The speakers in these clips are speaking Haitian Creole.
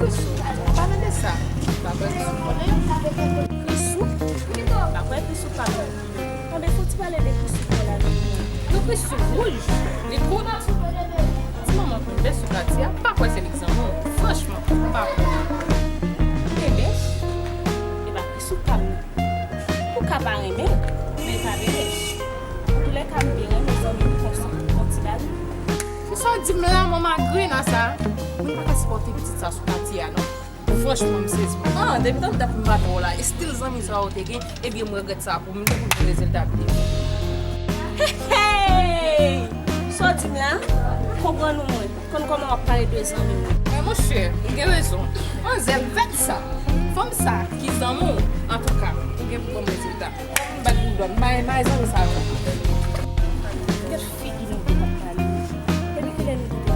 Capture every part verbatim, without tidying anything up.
Krisou, pa mete sa. Pa kwè Krisou konnen. Krisou? Pa kwè Krisou pa konnen. Anben, fò ti pale de Krisou pou la nou. Yon Krisou wouj, li tout. Ti manman konn bèch sou Katia, pa kwè se li k zanmi w. Franchman, m pa kwè. Ebyen, e pa Krisou k pa m nan. Ou ka pa renmen l, men l pa bèch. Antoulèka, m byen renmen zanmi m konsa, yon ti dal. Kisa w di m la, manman Green a sa? Mwen pa ka sipòte pitit sa sou Katia, non. Franchman, m sezi. Ah, depi tande dap m pa twò la, estil zanmi sa yo te gen, ebyen, m regrèt sa pou m te konn rezilta pye. Hey, hey! Sa w di m la? Konprann ou mwen. Konn kòman w ap pale de zanmi m. Mwen, monchè, ou gen rezon. Manzè vèt sa. Fanm sa ki zanmi w, antouka, ou gen pou ban m rezilta. M bat boudon, may, may zanmi sa yo. Gad figi nou te ap pale. Depi kilè nou te gen?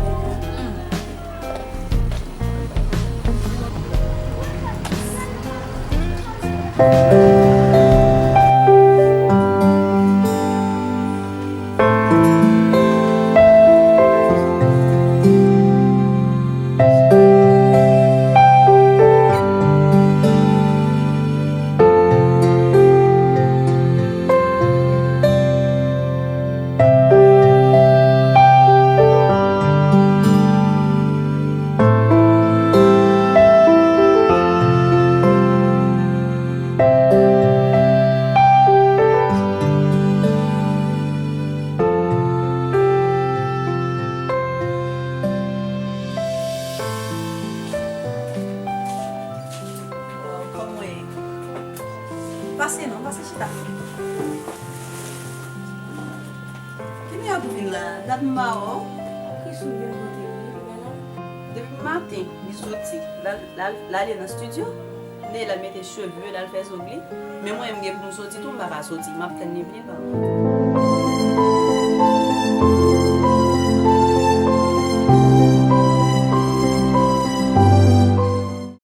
Kòman w ye? Pase non, pase chita. Kilè w ap vin la? Dat m pa wè w. Krisou vin kote m, li la. Depi maten, li soti, l al, l al, l ale nan estidyo. Li al mete cheve, l al fè zong li. Men mwen, m gen pou m soti tou, m pa ka soti. M ap tann li vini pa mwen.